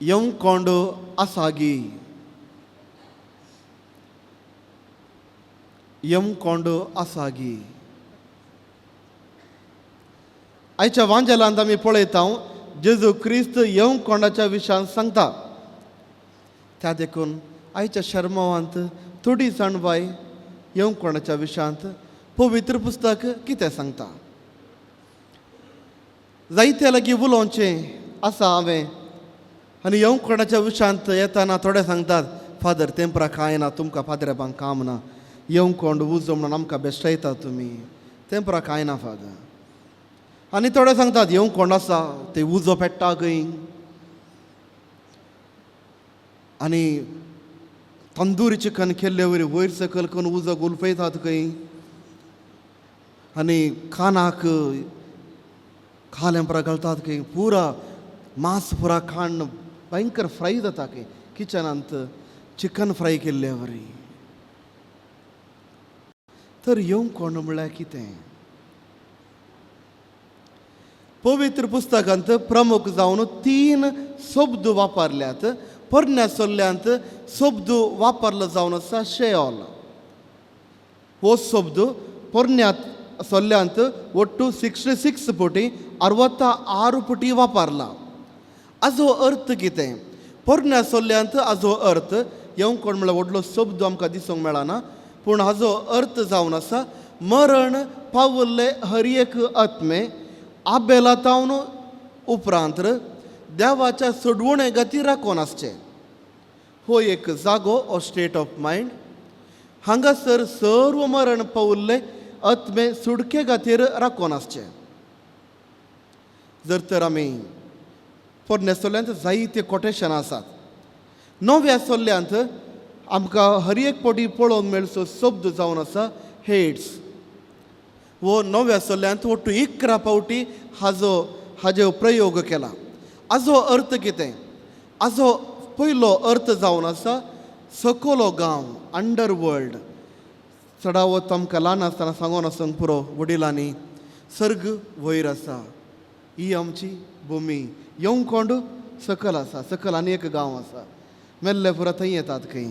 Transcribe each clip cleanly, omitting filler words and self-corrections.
यमकोंड आसागी? यमकोंड आसागी? आयच्या वांजेलांत आमी पळयता, जेजू क्रिस्त यमकोंडाच्या विशयान सांगता. त्या देखून आयच्या शर्मावांत थोडी जाणवाय यमकोंडाच्या विशयांत पवित्र पुस्तक कितें सांगता. जायते लागीं उलोवचें आसा हांवें. आनी यमकोंडाच्या विशयांत येताना थोडे सांगतात, फादर तेंपरा कांय ना, तुमकां पाद्रेबांक काम ना, यमकोंड उजो म्हणून आमकां बेश्टायता तुमी, तेंपरा कांय ना फादर. आनी थोडे सांगतात यमकोंड आसा, ते उजो पेट्टा खंय आनी तंदुरी चिकन केल्ले वरी वयर सकयल करून उजो गुलफयतात खंय आनी कानाक खालें घालतात खंय, पुरा मांस पुरा खाण भयंकर फ्राय जाता खंय किचनांत चिकन फ्राय केल्ले वरी. तर यमकोंड म्हळ्यार कितें? पवित्र पुस्तकांत प्रमुख जावन 3 शब्द वापरल्यात. पोरण्या सोल्ल्यांत शब्द वापरलो जावन आसा शेऑल. हो शब्द पोरण्या सोल्ल्यांत ಒಟ್ಟು 66 पटी 66 पटी वापरला. हाजो अर्थ कितें? पोरण्या सोल्ल्यांत हाजो अर्थ यमकोंड म्हळ्यार व्हडलो शब्द आमकां दिसूंक मेळना, पूण हाजो अर्थ जावन आसा मरण पावल्ले हर एक आत्मे आबेला तावन उपरांत देवाच्या सोडवणे खातीर राखून आसचें. हो एक जागो ओ स्टेट ऑफ मायंड. हांगासर सर्व मरण पावल्ले आत्मे सुडके खातीर राखून आसचें. जर तर आमी पोरण्या सोल्ल्यांत जायते कोटेशन आसात, नव्या सोल्ल्यांत आमकां हर एक पटी पळोवंक मेळचो शब्द जावन आसा हेड्स. हो नव्या सोल्ल्यांत ಒಟ್ಟು 11 फावटी हाजो प्रयोग केला. हाजो अर्थ कितें? हाजो पयलो अर्थ जावन आसा सकलो गांव, अंडरवर्ल्ड. चडावत आमकां ल्हान आसतना सांगून आसूंक पुरो वडिलांनी, सर्ग वयर आसा, ही आमची भुमी, यमकोंड सकल आसा, सकल आनी एक गांव आसा, मेल्ले पुरा थंय येतात खंय.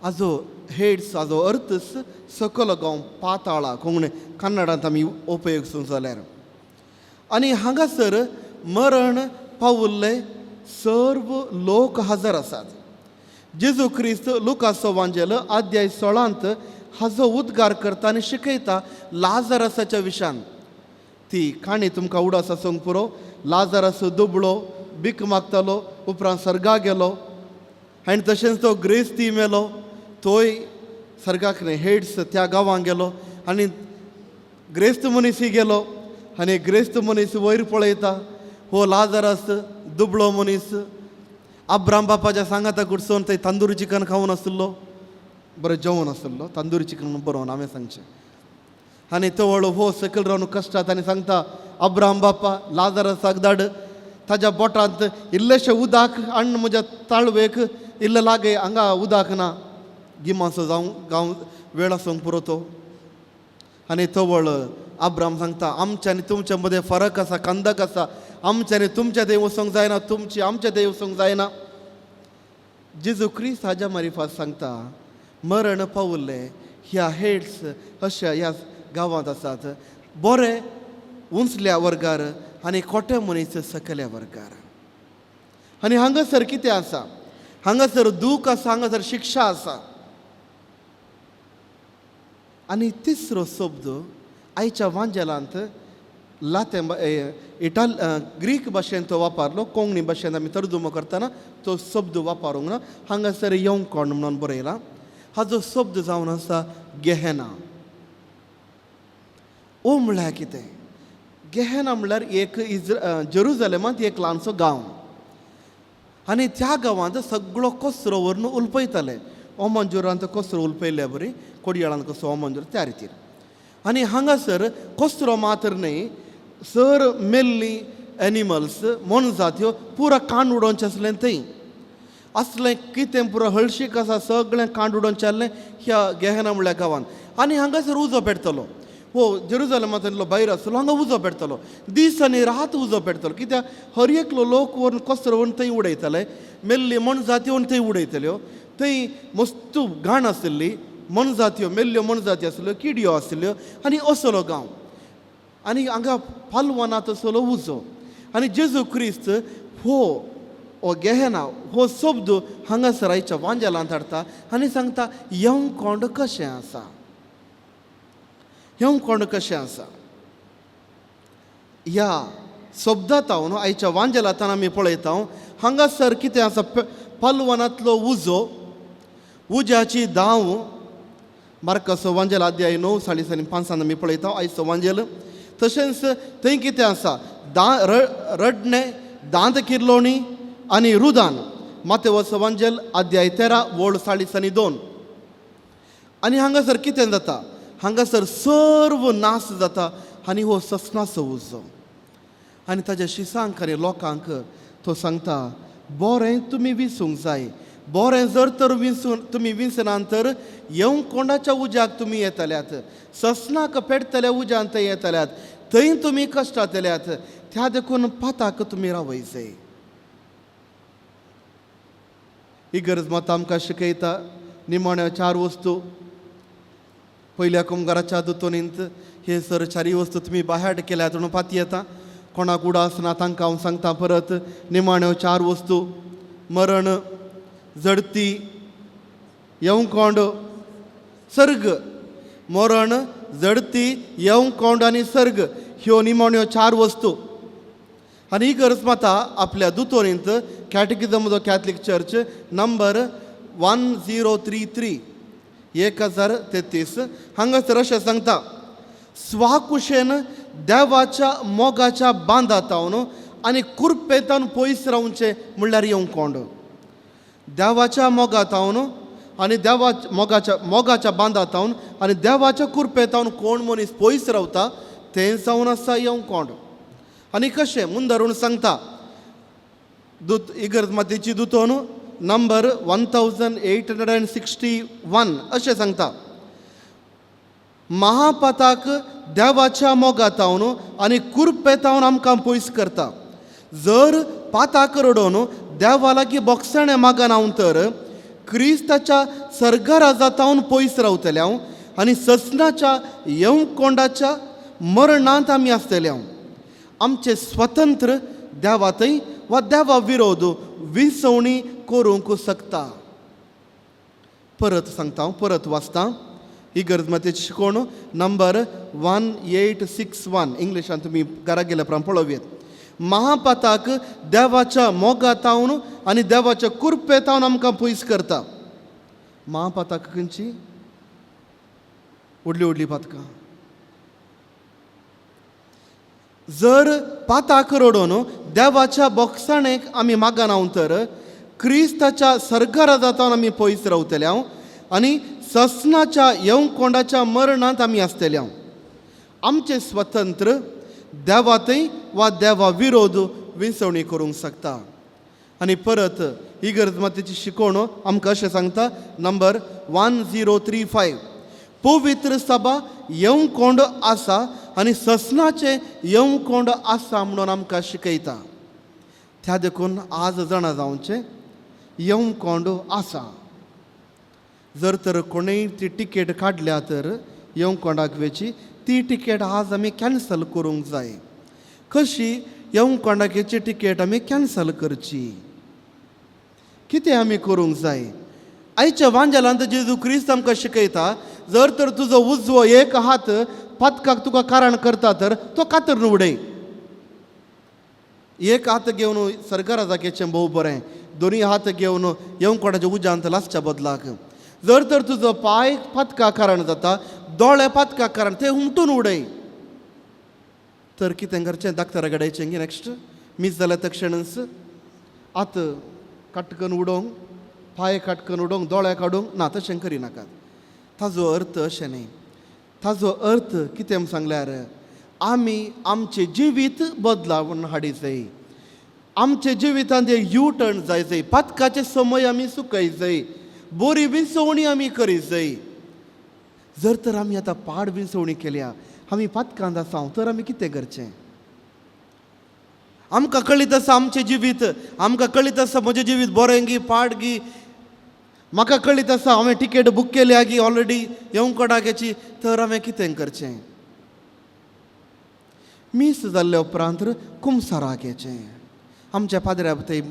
हाजो हेड्स हाजो अर्थ सकलो गांव, पाताळा कोंकणी कन्नडांत आमी उपयोग जाल्यार. आनी हांगासर मरण पावल्ले सर्व लोक हजर आसात. जेजू क्रिस्त लुकासो वांजेल अध्याय 16 हाजो उद्गार करता आनी शिकयता लाजरसाच्या विशयान. ती काणी तुमकां उडास आसूंक पुरो. लाजरस दुबळो भीक मागतालो, उपरांत सर्गा गेलो आनी तशेंच तो ग्रेस्ती मेलो, तोय सर्गाक न्हय हेड्स त्या गांवांत गेलो आनी ग्रेस्त मनीसय गेलो आनी ग्रेस्त मनीस वयर पळयता, हो लाजरस दुबळो मनीस अब्राम बापाच्या सांगाता कुडसून थंय तंदुरी चिकन खावन आसलो, बरें जेवण आसलो, तंदुरी चिकन बरोवन हांवें सांगचें. आनी तवळ हो सकयल रावन कश्टात आनी सांगता, अब्राम बापा लाजरसाक धाड, ताज्या बोटांत इल्लेशें उदक हाडून म्हज्या ताळवेक इल्लें लागय, हांगा उदक ना, गिमाचो जावं गांव वेळ आसूंक पुरो तो. आनी तवळ अब्राम सांगता, आमच्या आनी तुमच्या मदें फरक आसा, कंदक आसा, आमच्या आनी तुमच्या थंय वचूंक जायना, तुमची आमच्या थंय वचूंक जायना. जेजू क्रिस्त हाज्या मारिफात सांगता, मरण पावल्ले ह्या हेड्स अशा ह्या गांवांत आसात, बरे उंचल्या वर्गार आनी खोटे मनीस सकल्या वर्गार. आनी हांगासर कितें आसा? हांगासर दूख आसा, हांगासर शिक्षा आसा. आनी तिसरो शब्द आयच्या वांजेलांत लाते इटाल ग्रीक भाशेन तो वापरलो, कोंकणी भाशेन आमी तर्जुमो करतना तो शब्द वापरूंक ना. हांगासर यमकोंड म्हणून बरयला. हाजो शब्द जावन आसा गेहेना. ओ म्हळ्यार कितें? गेहेना म्हळ्यार एक जेरुजलेमांत एक ल्हानसो गांव आनी त्या गांवांत सगळो कचरो व्हरून उलपयताले. ओमंजुरांत कचरो उलपयल्ल्या बरी, कोडयाळांत कसो ओमंजूर त्या रितीर. आनी हांगासर कचरो मात्र न्हय, सर मेल्ली एनिमल्स मोनजात ह्यो पुरा कांड उडोवचें आसलें थंय असलें कितें पुरो हळशीक आसा सगळें कांड उडोवचें आसलें ह्या गेहना म्हणल्या गांवांत. आनी हांगासर उजो पेटतलो. हो जेरुजलमांतलो भायर आसलो, हांगा उजो पेटतलो, दीस आनी रात उजो पेटतलो. कित्याक हर एकलो लोक व्हरून कचरो व्हरून थंय उडयताले, मेल्ली मोनजाती व्हरून थंय उडयतल्यो. थंय मस्तू घाण आशिल्ली, मोनजात्यो मेल्ल्यो मोनजाती आसल्यो, किडयो आसल्यो आनी असलो गांव. आनी हांगा पालवनात असलो उजो. आनी जेजू क्रिस्त हो हो गेहेना हो शब्द हांगासर आयच्या वांजेलांत हाडटा आनी सांगता यमकोंड कशें आसा, यमकोंड कशें आसा. ह्या शब्दांत न्हू आयच्या वांजेलांत आमी पळयता हांगासर कितें आसा, पालवनांतलो उजो, उज्याची धांव. मार्काचो वांजेल अध्याय 9 40 आनी 5 आमी पळयता आयचो वांजेल. तशेंच थंय कितें आसा, रडणें, दांत किर्लोणी आनी रुदान. मातेवचो वांजेल अध्याय 13 वळ 40 आनी 2. आनी हांगासर कितें जाता, हांगासर सर्व नाश जाता आनी हो ससनाचो उजो. आनी ताज्या शिसांक आनी लोकांक तो सांगता बरें तुमी विसूंक जाय, बरें जर तर विसून तुमी विसना तर यमकोंडाच्या उज्याक तुमी येतल्यात, ससनाक पेटतल्या उज्यान थंय येतल्यात, थंय तुमी कश्टातल्यात, त्या देखून पाताक तुमी रावय जाय. ही गरज मात आमकां शिकयता निमाण्यो 4 वस्तू. पयल्या कुमगाराच्या दुतोनींत हे सर 4 वस्तू तुमी बाहेर केल्यात म्हणून पाती येता. कोणाक उडास ना तांकां हांव सांगता परत, निमाण्यो 4 वस्तू: मरण, जडती, यमकोंड, सर्ग. मरण, जडती, यमकोंड आनी सर्ग ह्यो निमाण्यो 4 वस्तू. आनी ही गरज माता आपल्या दुतोरींत catechism of the Catholic church number 1033 1033 हांगासर अशें सांगता, स्वाकुशेन देवाच्या मोगाच्या बांदातावन आनी कुरपेतावन पयस रावचें म्हणल्यार यमकोंड. देवाच्या मोगातावन आनी देवा मोगाच्या बांदातावन आनी देवाच्या कुरपेतावन कोण मनीस पयस रावता तें जावन आसा यमकोंड. आनी कशें मुंदरून सांगता दूत इगर्ज मातेची दुतोन नंबर 1861 अशें सांगता, महापाताक देवाच्या मोगातावन आनी कुरपेतावन आमकां पयस करता. जर पाताक रडोवन देवा लागीं बोगसणें मागना हांव तर क्रिस्ताच्या सर्गराजातावन पयस रावतले हांव आनी ससनाच्या यमकोंडाच्या मरणांत आमी आसतले हांव. आमचें स्वतंत्र देवातय वा देवा विरोध विसवणी करूंक शकता. परत सांगता हांव, परत वाचता ही गरज मातेची शिकोवण नंबर 1861 इंग्लिशान तुमी घरा गेल्या उपरांत पळोवयेत. महापाताक देवाच्या मोगातावन आनी देवाच्या कुरपेतावन आमकां पयस करता. महापाताक खंयची व्हडली व्हडली पातकां. जर पाताक रडोवन देवाच्या बोगसाणेक आमी मागना तर क्रिस्ताच्या सर्गराजातावन आमी पयस रावतले हांव आनी ससनाच्या यमकोंडाच्या मरणांत आमी आसतले हांव. आमचें स्वतंत्र देवातय वा देवा विरोध विसवणी करूंक शकता. आनी परत ही गरज मातेची शिकोवण आमकां अशें सांगता नंबर 1035 पवित्र सभा यमकोंड आसा आनी ससनाचें यमकोंड आसा म्हणून आमकां शिकयता. त्या देखून आज जाणा जावचें यमकोंड आसा. जर तर कोणूय ती टिकेट काडल्या तर यमकोंडाक वेची ती टिकेट आज आमी कॅन्सल करूंक जाय. कशी यमकोंडाकेची टिकेट आमी कॅन्सल करची, कितें आमी करूंक जाय? आयच्या वांजेलांत जेजू क्रिस्त आमकां शिकयता, जर तर तुजो उजवो एक हात पातकाक तुका कारण करता तर तो कातरून उडय. एक हात घेवन सरकाराचें भोव बरें, दोनूय हात घेवन यमकोंडाच्या उज्यांत लासच्या बदलाक. जर तर तुजो पांय पातका कारण जाता, दोळे पातका कारण ते हुमटून उडय. तर कितें करचें, डाक्टरा कडेन वयचें की नॅक्स्ट मीस जाल्या तक्षणच आतां काटकन उडोवंक, पांय काटकन उडोवंक, दोळे काडूंक ना, तशें करिनाकात. ताजो अर्थ अशें न्ही. ताजो अर्थ कितें सांगल्यार आमी आमचें जिवीत बदलावन हाडी जाय. आमच्या जिवितांत एक यू टर्न जाय जाय. पातकाचे समय आमी सुकय जाय, बरी विसवणी आमी करी जाय. जर तर आमी आतां पाड विसवणी केल्या, आमी पातकांत आसा तर आमी कितें करचें? आमकां कळीत आसा आमचें जिवीत, आमकां कळीत आसा म्हजें जिवीत बरें गी पाड गी, म्हाका कळीत आसा हांवें टिकेट बूक केल्या गी ऑलरेडी येवंक कोणागेची, तर हांवें कितें करचें? मीस जाल्ले उपरांत कुमसाराक येचें. आमच्या पाद्र्या थंय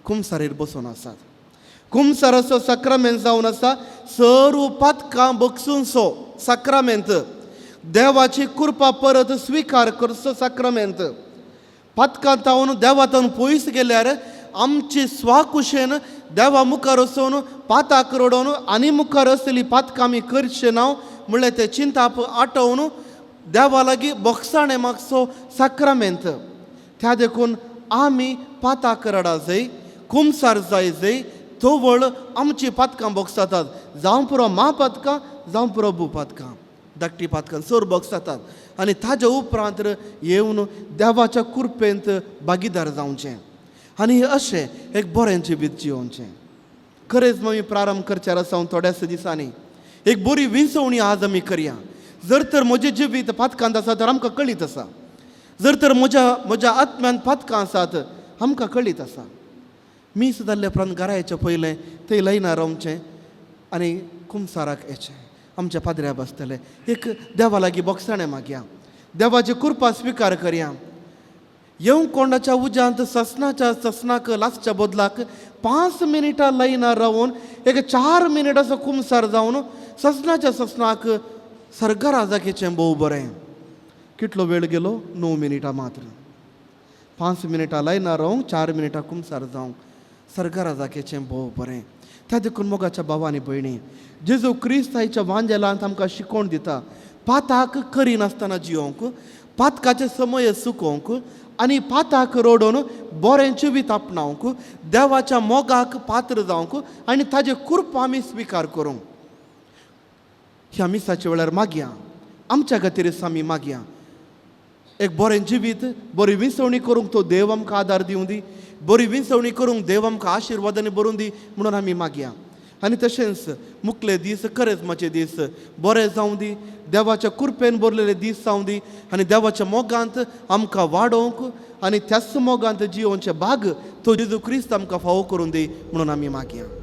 कुमसारीर बसून आसात. कुमसाराचो साक्रामेंत जावन आसा सर्व पातकां बगसूनसो साक्रामेंत, देवाची कृपा परत स्विकार करचो साक्रामेंत. पातकां तावन देवा तावन पयस गेल्यार आमची स्वाकुशेन देवा मुखार वचून पाताक रडोवन आनी मुखार आसलेली पातकां आमी करचें ना म्हणल्यार तें चिंताप आटोवन देवा लागीं बोगसाणें मागचो साक्रामेंत. त्या देखून आमी पाताक रडा जाय, कुमसार जाय जाय, तवळ आमची पातकां बोगसातात, जावं पुरो मा पातकां, जावं पुरो भू पातकां, धाकटी पातकां चड बोगसातात. आनी ताज्या उपरांत येवन देवाच्या कृपेंत भागीदार जावचें आनी अशें एक बरें जिवीत जियोवचें. खरेंच आमी प्रारंभ करचे आसा हांव थोड्याच दिसांनी एक बरी विंचवणी आज आमी करया. जर तर म्हजें जिवीत पातकांत आसा तर आमकां कळीत आसा, जर तर म्हज्या म्हज्या आत्म्यान पातकां आसात आमकां कळीत आसा. मीस जाल्ले उपरांत घरा येचें पयलें थंय लायनार रावचें आनी कुमसाराक येचें. आमच्या पाद्र्या बसतले एक देवा लागीं बोगसाणें मागया, देवाची कृपा स्विकार करया. येवंक कोंडाच्या उज्यांत ससनाच्या ससनाक लासच्या बदलाक 5 मिनटां लायनार रावन एक 4 मिनटाचो कुमसार जावन ससनाच्या ससनाक सर्गराजाकेचें भोव बरें. कितलो वेळ गेलो? 9 मिनटां मात्र. 5 मिनटां लायनार रावंक, 4 मिनटां कुमसार जावंक सर्गराजाकेचें भोव बरें. त्या देखून मोगाच्या भावा आनी भयणी, जेजू क्रिस्त आयच्या वांजेलांत आमकां शिकोवन दिता पाताक करिनासतना जियोवंक, पातकाचे समय चुकोवंक आनी पाताक रडोवन बरें जिवीत आपणावंक, देवाच्या मोगाक पात्र जावंक आनी ताजे कृपा आमी स्विकार करूंक. ह्या मिसाच्या वेळार मागया, आमच्या खातीर आमी मागया एक बरें जिवीत, बरी विंचवणी करूंक तो देव आमकां आदार दिवं दी, बरी विंचवणी करूंक देव आमकां आशिर्वादांनी भरून दी म्हणून आमी मागया. आनी तशेंच मुखले दीस करेजमाचे दीस बरे जावं दी, देवाच्या कृपेन भरलेले दीस जावं दी आनी देवाच्या मोगांत आमकां वाडोवंक आनी त्याच मोगांत जियोवचे भाग तो जेजू क्रिस्त आमकां फावो करून दी म्हणून आमी मागया.